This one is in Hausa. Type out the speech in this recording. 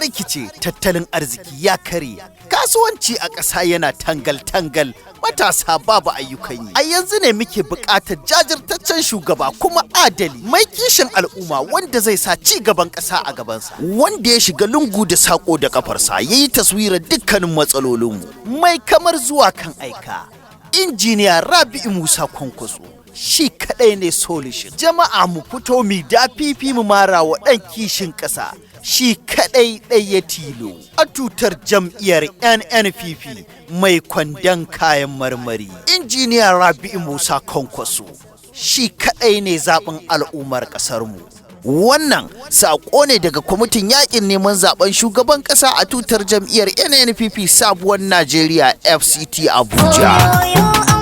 rikice, tattalin arziki ya karye, kasuwanci a ƙasa yana tangal-tangal, matasa babu ayyukan yi. A yanzu ne muke buƙatar jajirtaccen shugaba kuma adali mai kishin al'umma wanda zai sa ci gaban ƙasa a gabansa, wanda ya shiga lungu da saƙo da ƙafarsa ya yi taswirar dukkanin matsalolinmu, mai kamar zuwa kan aika. Injiniya Rabi'u Musa Kwankwaso shi kaɗai ne solution. Jama'a, mu fito mu dafifi, mu mara wa ɗan kishin ƙasa, shi kaɗai ɗaya tilo a tutar jam'iyyar NNPP mai kwandon kayan marmari. Injiniya Rabi'u Musa Kwankwaso shi kaɗai ne zaɓin al'ummar ƙasarmu. Wannan saƙo ne daga kwamitin yaƙin neman zaben shugaban ƙasa a tutar jam'iyyar NNPP, Sabuwar Najeriya, FCT Abuja. Oyoyo.